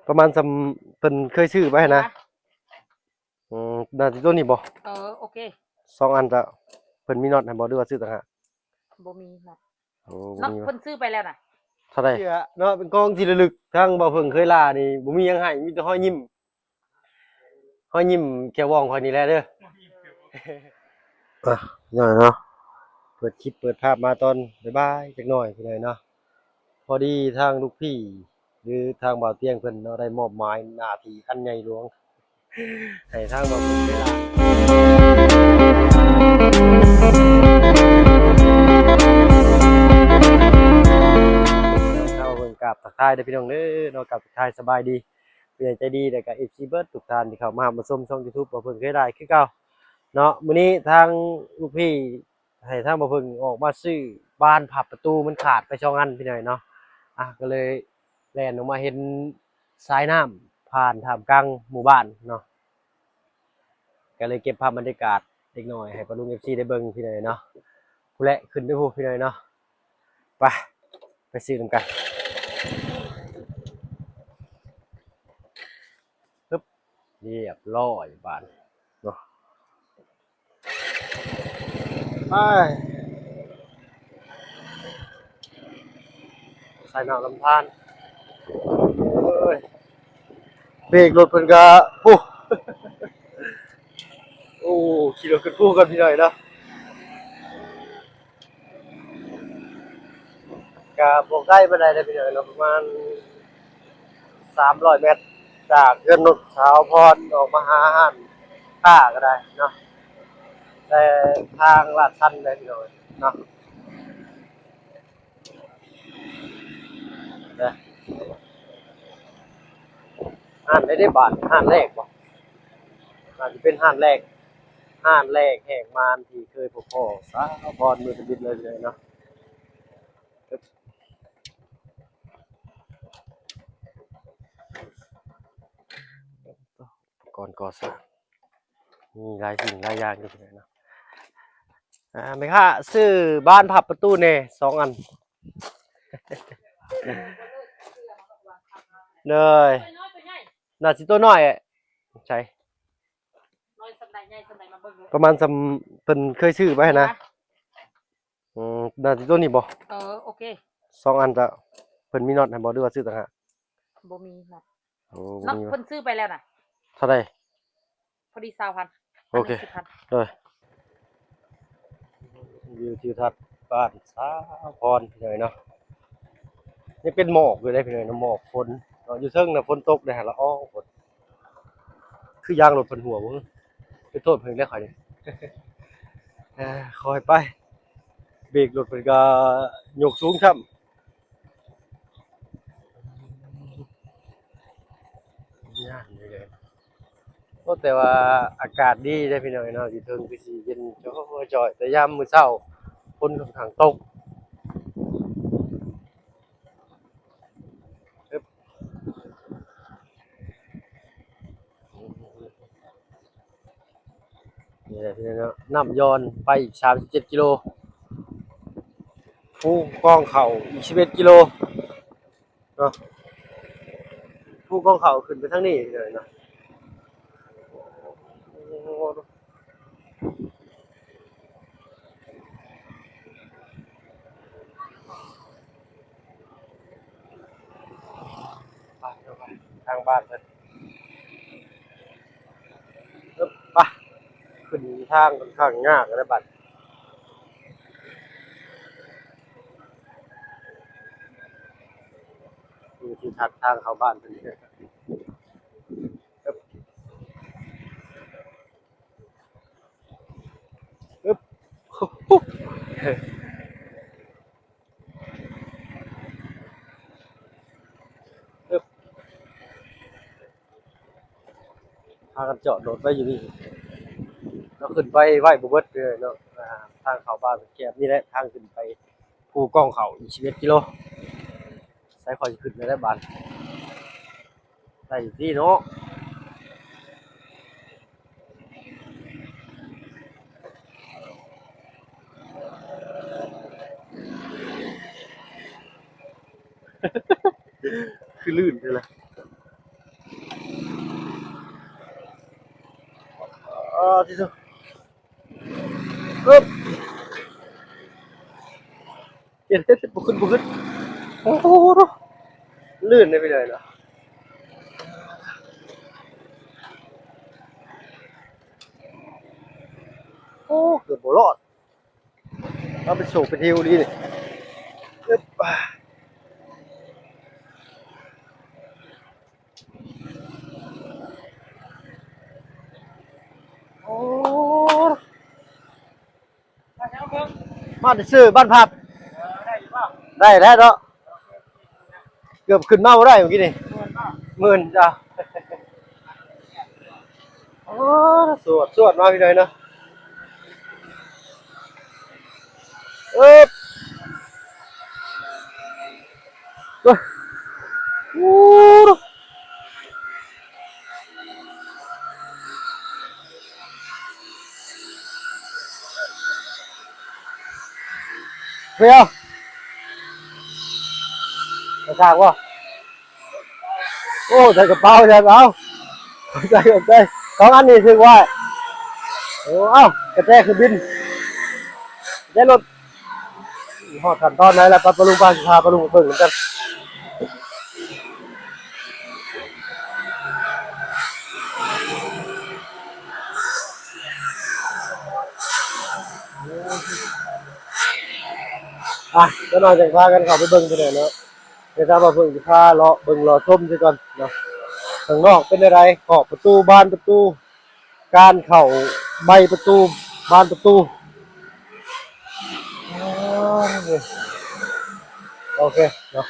ປະມານສ່ຳເພິ່ນເຄີຍຊື້ໄວ້ຫັ້ນນະ. ອືມ ໜ້າຈະຕົວນີ້ບໍ່? ເອີ ໂອເຄ ສອງອັນ. ຈະ ເພິ່ນມີນັອດໃຫ້ບໍ່ ຫຼືວ່າຊື້ຕ່າງຫາກ? ບໍ່ມີນັອດ. ໂອ້ ບໍ່ມີ. ເພິ່ນຊື້ໄປແລ້ວນະ. ເທົ່າໃດ? ເນາະ ເປັນຂອງທີ່ລະລຶກ. ທາງບ່າວເຜິ້ງເຄີຍລານີ້ ບໍ່ມີຫຍັງໃຫ້ ມີແຕ່ຮອຍຍິ້ມ ຮອຍຍິ້ມແກ້ວວອງຂ້ອຍນີ້ແຫຼະເດີ. ອ່ະ ນ້ອຍເນາະ ເປີດຄລິບເປີດພາບມາຕອນບ່າຍໆຈັກໜ້ອຍພີ່ນ້ອງເນາະ. ພໍດີທາງລູກພີ່ ຫຼື ທາງບ່າວຕຽງເພິ່ນເນາະ ໄດ້ມອບໝາຍໜ້າທີ່ອັນໃຫຍ່ຫຼວງ ໃຫ້ທາງບ່າວເຜິ້ງເວລາ ທາງບ່າວເຜິ້ງກາບທັກທາຍເດີພີ່ນ້ອງເດີເນາະ. ກາບທັກທາຍສະບາຍດີ ຜູ້ໃຫຍ່ໃຈດີ ແລະກະເອັຟຊີເບິດທຸກທ່ານທີ່ເຂົ້າມາຮັບມາຊົມຊ່ອງຢູທູບບ່າວເຜິ້ງເຄີຍລາຄືເກົ່າເນາະ. ມື້ນີ້ທາງລູກພີ່ ໃຫ້ທາງບ່າວເຜິ້ງອອກມາຊື້ບານພັບປະຕູ ມັນຂາດໄປສອງອັນພີ່ນ້ອງເນາະ. ອ່ະ ກໍເລີຍແລ່ນອອກມາເຫັນສາຍນ້ຳຜ່ານທ່າມກາງໝູ່ບ້ານເນາະ ກໍເລີຍເກັບພາບບັນຍາກາດເລັກນ້ອຍໃຫ້ປ້າລຸງ ເອັຟຊີ ໄດ້ເບິ່ງພີ່ນ້ອງເນາະ. ພຸ້ນແຫຼະ ຂຶ້ນໄປພຸ້ນພີ່ນ້ອງເນາະ. ໄປ ໄປຊື້ນຳກັນ. ຮຶບ ຮຽບຮ້ອຍບາດນີ້ເນາະ ໄປ ສາຍນ້ຳລຳທານ. ໂອ້ຍ ເບຣກລົດເພິ່ນກະ ໂອ້ ໂອ້ ຂີ່ລົດຂຶ້ນພູກ່ອນພີ່ນ້ອງເນາະ. ກະບໍ່ໄກປານໃດເດ້ພີ່ນ້ອງເນາະ ປະມານສາມຮ້ອຍແມັດ ຈາກເຮືອນນ້ອງສາວພອນອອກມາຫາຮ້ານຄ້າກໍໄດ້ເນາະ ແຕ່ທາງລາດຊັນເດ້ພີ່ນ້ອງເນາະ. ເດ້ ຮ້ານໃດເດ້ບາດ ຮ້ານແລກບໍ່? ອາດຈະເປັນຮ້ານແລກ ຮ້ານແລກແຫກມານທີ່ເຄີຍພົບພໍ້ສາວພອນມືດຕະບິດເລີຍເນາະ. ອຸປະກອນກໍ່ສ້າງ ມີຫຼາຍສິ່ງຫຼາຍຢ່າງຢູ່ເນາະ. ອ່າ ແມ່ຄ້າ ຊື້ບານພັບປະຕູແດ່ສອງອັນ. ເລີຍ ໜ້າຊິໂຕນ້ອຍ ໃສ ປະມານສ່ຳເພິ່ນເຄີຍຊື້ໄວ້ຫັ້ນນະ. ອືມ ໜ້າຊິໂຕນີ້ບໍ່? ເອີ ໂອເຄ ສອງອັນ. ຈະ ເພິ່ນມີນັອດໃຫ້ບໍ່ ຫຼືວ່າຊື້ຕ່າງຫາກ? ບໍ່ມີນັອດ. ໂອ້ ບໍ່ມີ. ເພິ່ນຊື້ໄປແລ້ວນະ. ເທົ່າໃດ? ພໍດີຊາວພັນ. ໂອເຄ ສິບພັນ. ໂດຍ ວິວທິວທັດບ້ານສາວພອນພີ່ນ້ອງເນາະ. ຍັງເປັນໝອກຢູ່ເດ້ພີ່ນ້ອງເນາະ ໝອກຝົນເນາະ. ຢູ່ເທິງນະຝົນຕົກເດ້ ລະອອງຝົນ ຄືຢາງລົດເພິ່ນຮົ່ວບໍ່? ໄປໂທດເພິ່ນແລ້ວຂ້ອຍນີ້. ເອີ ຂໍໃຫ້ໄປ ເບຣກລົດເພິ່ນກໍຍົກສູງຊ້ຳ. ໂອ້ ແຕ່ວ່າອາກາດດີເດ້ພີ່ນ້ອງເນາະ ຢູ່ເທິງຄືຊິເຢັນຈ່ອຍໆ ແຕ່ຍາມມື້ເຊົ້າຝົນຂ້ອນຂ້າງຕົກ. ນີ້ແຫຼະພີ່ນ້ອງເນາະ ນ້ຳຢ່ອນໄປອີກສາມສິບເຈັດກິໂລ ພູກອງເຂົ້າອີກສິບເອັດກິໂລເນາະ. ພູກອງເຂົ້າຂຶ້ນໄປທາງນີ້ເລີຍເນາະ. ໂອ້ ໄປ ໄປ ທາງບ້ານເພິ່ນ. ເອີ ໄປ ຂຶ້ນທາງຂ້ອນຂ້າງຍາກແລ້ວບັດ. ນີ້ທີ່ທາງເຂົ້າບ້ານເພິ່ນ. ອຶບ ອຶບ ພາກັນຈອດລົດໄວ້ຢູ່ນີ້ ແລ້ວຂຶ້ນໄປໄວບໍ່ເບິດເລີຍເນາະ. ອ່າ ທາງເຂົ້າບ້ານແຄບ ນີ້ແຫຼະທາງຂຶ້ນໄປພູກອງເຂົ້າ ອີກສິບເອັດກິໂລ. ໃສ່ຂ້ອຍຊິຂຶ້ນໄດ້ແລ້ວບາດ ໄດ້ຢູ່ຕິເນາະ. ຄືລື່ນແທ້ລະ. ອໍ ທີ່ສຸດ ອຶບ ເຫັນ ບໍ່ຂຶ້ນ ບໍ່ຂຶ້ນ ໂອ້ໂຫ ລື່ນເດ້ ໄປເລີຍເນາະ. ໂອ້ ເກືອບບໍ່ລອດ. ເອົາ ເປັນໂສກເປັນເຫວອີ່ຫຼີນີ້ ອຶບ ໂອ້ ມາແຕ່ຊື່ບ້ານພັດ ໄດ້ແລ້ວເນາະ. ເກືອບຂຶ້ນມາບໍ່ໄດ້ມື້ກີ້ນີ້ ເມື່ອຍເນາະ ເມື່ອຍຈ້າ. ໂອ້ ສວດ ສວດມາພີ່ນ້ອງເນາະ ອຶບ ໂອ້ ເພຍ ໄປສາກບໍ່? ໂອ້ ໃສ່ກະເປົາ ໃສ່ກະເປົາ ຂອບໃຈ ຂອບໃຈ. ສອງອັນນີ້ຖືກໄວ້. ໂອ້ ເອົ້າ ກະແຈຄືບິນ ກະແຈລົດ. ຮອດຂັ້ນຕອນໃດແລ້ວ ໄປ ປ້າລຸງ ໄປ ຊິພາປ້າລຸງໄປເບິ່ງນຳກັນ. ອ່ະ ຈັກໜ່ອຍຈັ່ງພາກັນເຂົ້າໄປເບິ່ງພຸ້ນແຫຼະເນາະ. ດຽວຖ້າວ່າເພິ່ນຊິພາເລາະເບິ່ງເລາະຊົມຊະກ່ອນເນາະ ຂ້າງນອກເປັນແນວໃດ ຂອບປະຕູ ບານປະຕູ ການເຂົ້າໃບປະຕູ ບານປະຕູ. ໂອເຄເນາະ.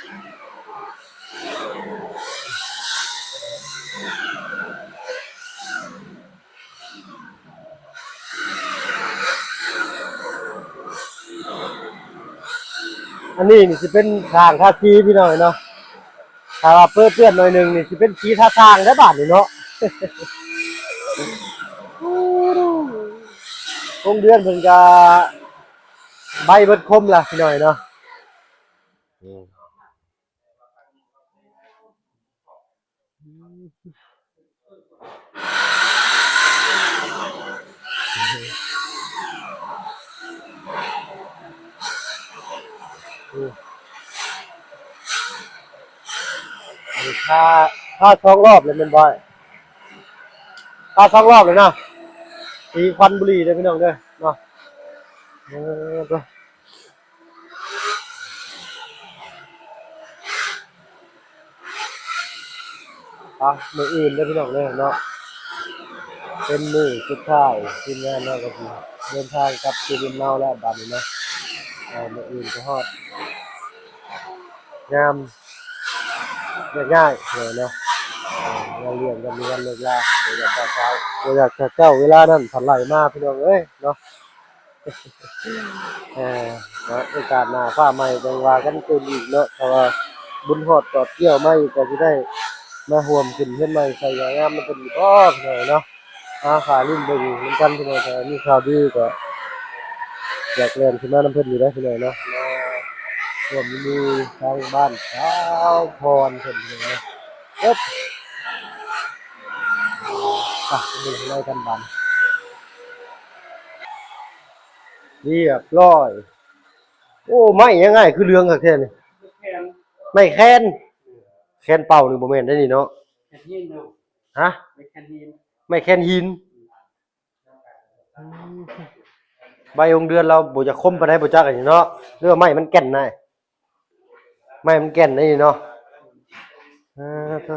ອັນນີ້ນີ້ຊິເປັນສ້າງທາສີພີ່ນ້ອງເນາະ. ຖ້າວ່າເປິເປື້ອນໜ້ອຍໜຶ່ງນີ້ຊິເປັນສີທາສ້າງແລ້ວບາດນີ້ເນາະ. ໂຮງເຮືອນເພິ່ນກະໃບເບິດຄົມລະພີ່ນ້ອງເນາະ. ອັນນີ້ທາ ທາສອງລອບເລີຍແມ່ນບໍ່? ທາສອງລອບເລີຍນະ. ສີຄວັນບຸລີເດີພີ່ນ້ອງເດີເນາະ. ເອີ ອ່ະ ມື້ອື່ນເດີພີ່ນ້ອງເດີເນາະ ເປັນມື້ສຸດທ້າຍ ທີມງານເຮົາກໍຊິເດີນທາງກັບຄືນເຮົາແລ້ວບາດນີ້ເນາະ. ເອີ ມື້ອື່ນກໍຮອດຍາມແຍກຍ້າຍເນາະ. ເອີ ງານລ້ຽງກໍມີວັນເລີກລາ ບໍ່ຢາກຈະເຊົ້າ ບໍ່ຢາກຈະເຈົ້າເວລານັ້ນພັດໄລ່ມາພີ່ນ້ອງເອີຍເນາະ. ເອີ ເນາະ ໂອກາດໜ້າຟ້າໃໝ່ຈັ່ງວ່າກັນຕື່ມອີກເນາະ. ຖ້າວ່າບຸນຮອດຕອດກ້ຽວມາອີກ ກໍຊິໄດ້ມາຮ່ວມຂຶ້ນເຮືອນໃໝ່ໃສ່ຫຍ້າງາມນຳເພິ່ນອີກບໍ່ ພີ່ນ້ອງເນາະ. ຫາຖ້າລຸ້ນເບິ່ງນຳກັນພີ່ນ້ອງ ຖ້າມີຂ່າວດີກໍຢາກແລ່ນຂຶ້ນມານຳເພິ່ນຢູ່ເດ້ພີ່ນ້ອງເນາະ ມາຮ່ວມຢູ່ທາງບ້ານສາວພອນເພິ່ນພີ່ນ້ອງເນາະ. ເອີບ ໄປເບິ່ງຂ້າງໃນກັນບາດນີ້. ລຽບຮ້ອຍ. ໂອ້ ໄມ້ຫຍັງອ້າຍ ຄືເຫຼືອງຄັກແທ້ນີ້? ໄມ້ແຄນ ໄມ້ແຄນ ແຄນເປົ່ານີ້ບໍ່ແມ່ນໄດ໋ນີ້ເນາະ. ແຄນຫີນເນາະ. ຮະ? ໄມ້ແຄນຫີນ ໄມ້ແຄນຫີນ. ອືມ ໃບຫົກເດືອນລາວບໍ່ຢາກຄົມປານໃດບໍ່ຈັກອັນນີ້ເນາະ ຫຼືວ່າໄມ້ມັນແກ່ນນະ? ໄມ້ມັນແກ່ນໄດ໋ນີ້ເນາະ. ເອີ ໂທ້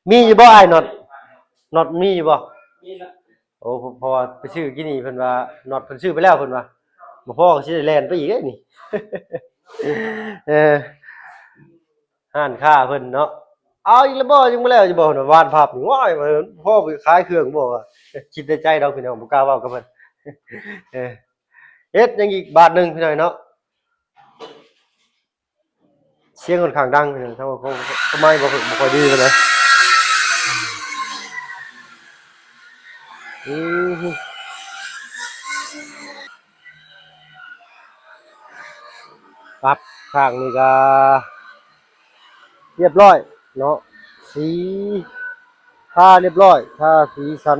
ມີຢູ່ບໍ່ອ້າຍ ນັອດ? ນັອດມີຢູ່ບໍ່? ມີລະ. ໂອ້ ເພາະ ເພາະວ່າໄປຊື້ກີ້ນີ້ເພິ່ນວ່າ ນັອດເພິ່ນຊື້ໄປແລ້ວເພິ່ນວ່າ ບໍ່ພໍກໍຊິໄດ້ແລ່ນໄປອີກເດ້ນີ້. ເອີ ຮ້ານຄ້າເພິ່ນເນາະ ເອົາອີກແລ້ວບໍ່? ຍັງບໍ່ແລ້ວຢູ່ບໍ່? ເພິ່ນວ່າ ວານພັບນີ້ ວ້າຍ ພໍໄປຂາຍເຄື່ອງບໍ່ວະ? ຄິດໃນໃຈດອກພີ່ນ້ອງ ບໍ່ກ້າເວົ້າກັບເພິ່ນ. ເອີ ເຮັດຫຍັງອີກບາດໜຶ່ງພີ່ນ້ອງເນາະ. ສຽງຂ້ອນຂ້າງດັງ ທາງ ທາງໄມບໍ່ ບໍ່ຄ່ອຍດີປານໃດ. ອືມ ປັບຂ້າງນີ້ກະຮຽບຮ້ອຍເນາະ ສີທາຮຽບຮ້ອຍ ທາສີສັນ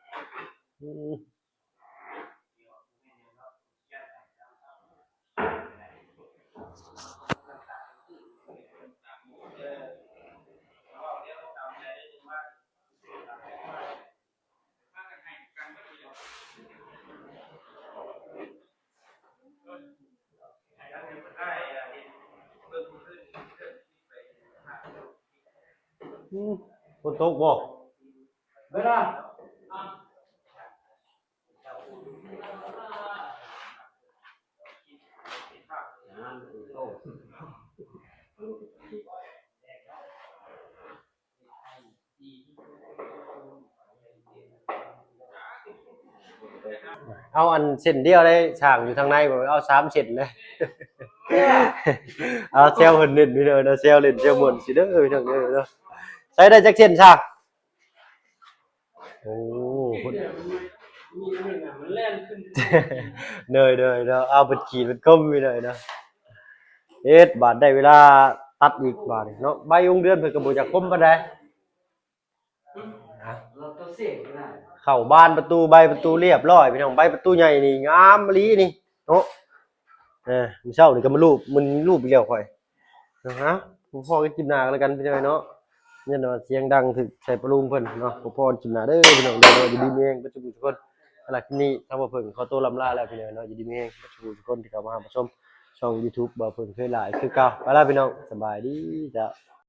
ອືມ ອືມ ຝົນຕົກບໍ່? ເວລາ ເອົາອັນເສັ້ນດຽວໄດ້ ສ້າງຢູ່ທາງໃນບໍ່ ເອົາສາມເສັ້ນເດ້. ເອົາແຊວເພິ່ນຫຼິ້ນພີ່ນ້ອງເນາະ ແຊວຫຼິ້ນແຊວມ່ວນຊິເດີພີ່ນ້ອງເດີເນາະ. ໃຊ້ໄດ້ຈັກເສັ້ນຊະ? ໂອ້ ໂດຍໆ ເນາະ ເອົາເພິ່ນຂີດເພິ່ນຄົມພີ່ນ້ອງເນາະ. ເຮັດບາດໄດ້ເວລາຕັດອີກບາດນີ້ເນາະ. ໃບວົງເດືອນເພິ່ນກໍບໍ່ຢາກຄົມປານໃດ. ເຂົ້າບານປະຕູ ໃບປະຕູລຽບຮ້ອຍພີ່ນ້ອງ. ໃບປະຕູໃຫຍ່ນີ້ງາມອີ່ຫຼີນີ້ເນາະ. ເອີ ມື້ເຊົ້ານີ້ກໍມາລູບ ມັນລູບອີກແລ້ວຂ້ອຍ. ເອົາ ພໍ້ກັນຄລິບໜ້າກໍແລ້ວກັນພີ່ນ້ອງເນາະ. ຢ້ານວ່າສຽງດັງຖືກໃສ່ປະລຸງເພິ່ນເນາະ. ພໍ້ກັນຄລິບໜ້າເດີພີ່ນ້ອງເດີ. ຢູ່ດີມີແຮງເບິດສູ່ຜູ້ທຸກຄົນ. ສຳລັບຄລິບນີ້ທາງບ່າວເຜິ້ງຂໍຕົວລ່ຳລາແລ້ວພີ່ນ້ອງເນາະ. ຢູ່ດີມີແຮງເບິດສູ່ຜູ້ທຸກຄົນທີ່ເຂົ້າມາຮັບມາຊົມຊ່ອງຢູທູບບ່າວເຜິ້ງເຄີຍຫຼາຍຄືເກົ່າ. ໄປລະພີ່ນ້ອງ ສະບາຍດີເຈົ້າ.